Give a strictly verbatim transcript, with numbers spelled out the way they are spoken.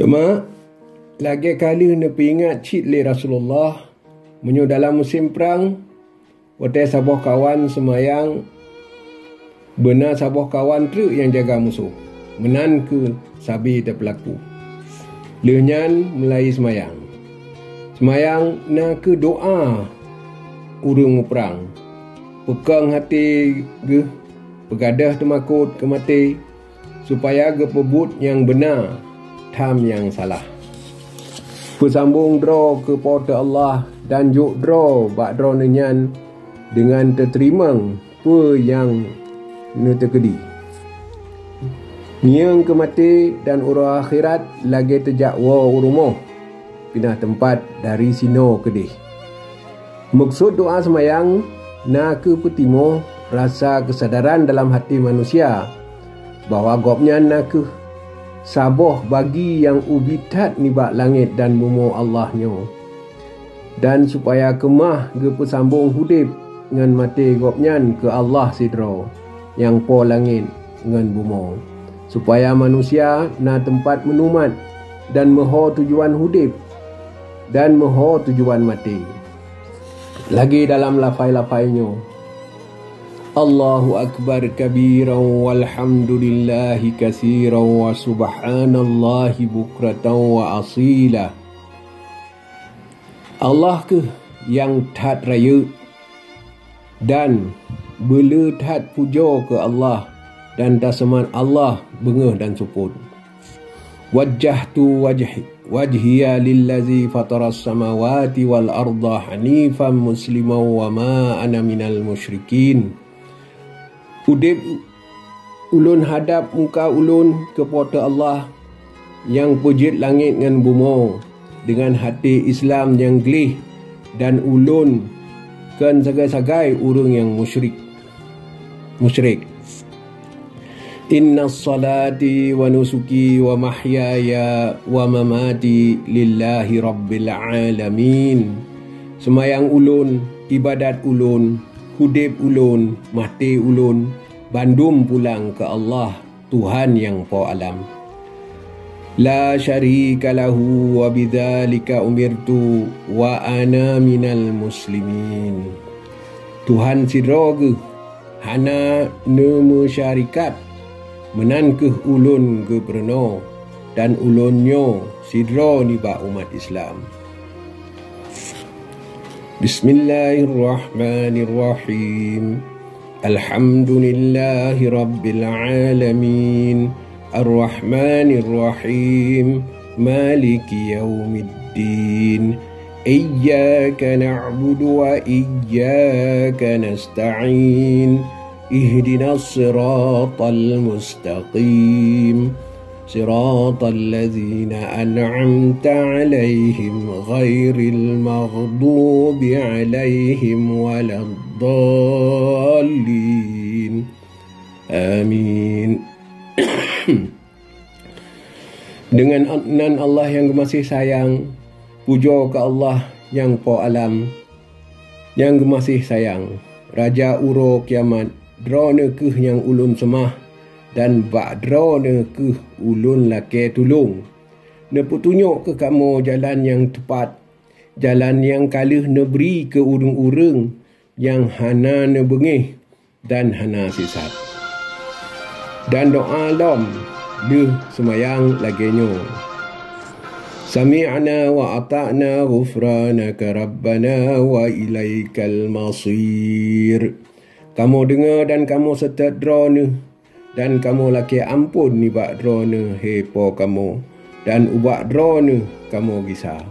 Teuma, lagée ka lheueh neupeuingat cit lé Rasulullah, meunyoe dalam musém prang, watée saboh kawan seumayang, beuna saboh kawan treuk nyang jaga musoh, meunan kheueh sabe tapeulaku. Lheueh nyan mulai seumayang. Seumayang na kheueh doá ureuëng muprang. Peukong até geuh, peugadôh teumakot keu maté, supaya geupeubuet nyang beuna, tham nyang salah. Peusambong droe keu Po teu Allah dan jok droe bak droeneuh nyan deungon teuteurimong peue nyang neuteukeudi. Ngieng keu maté dan uroe akhirat lagée teujak woe u rumoh, pinah teumpat dari sinoe keudeh. Meukeusut doá seumayang na kheueh peutimoh rasa keusadaran dalam até manusia bahwa gobnyan na kheueh saboh bagi nyang ubit that nibak langét dan bumoe Allah nyoe, dan supaya keumah geupeusambong udeb ngon maté gobnyan keu Allah sidroe, nyang Po langét ngon bumoe, supaya manusia na teumpat meunumat dan meuho tujuan udeb dan meuho tujuan maté. Lagée dalam lafai-lafai nyoe, Allahu akbar kabiran walhamdulillahi katsiran wa subhanallahi bukratan wa asila. Allah kheueh nyang that rayeuk dan beuleu that pujoe keu Allah dan taseumat Allah beungoh dan seupôt. Wajjahtu wajhi-, wajhiya lillazi fataras samawati wal arda hanifan musliman wa ma ana minal musyrikin. Udeb ulôn hadab muka ulôn keu Po teu Allah, nyang peujeuet langét ngon bumoe, deungon até Islam nyang gleh, dan ulôn kon sagai-sagai ureuëng nyang musyrik. Musyrik. Inna salati wa nusuki wa mahyaya wa mamati lillahi rabbil alamin. Seumayang ulôn, ibadat ulôn, udeb ulôn, maté ulôn, bandum pulang keu Allah, Tuhan nyang Po alam. La syarika lahu wa bidzalika umirtu wa ana minal muslimin. Tuhan sidroe geuh hana neumeusyarikat, meunan kheueh ulôn geupurunoe, dan ulôn nyoe sidroe nibak umat Islam. Bismillahirrahmanirrahim. Alhamdulillahi rabbil alamin. Arrahmanirrahim. Maliki yaumiddin. Iyyaka na'budu wa iyyaka nasta'in. Ihdinas siratal mustaqim. Siratal ladzina an'amta 'alaihim ghairil maghdubi 'alaihim waladdallin. Amin. Deungon nan Allah nyang geumaséh sayang, pujoe keu Allah nyang Po alam, nyang geumaséh sayang, Raja uroe kiamat, Droeneuh kheueh nyang ulôn seumah, dan bak Droeneuh kheueh ulôn lakée tulông. Neupeutunyok keu kamoe jalan nyang teupat, jalan nyang ka lheueh neubri keu ureuëng-ureuëng nyang hana neubeungéh dan hana sisat. Dan doá lom lheueh seumayang lagée nyoe, "Sami'na wa ata'na, ghufranaka rabbana wa ilaikal masir." Kamoe deungoe dan kamoe seutôt Droeneuh, dan kamoe lakée amphon nibak Droeneuh, he Po kamoe, dan ubak Droeneuh kamoe gisa.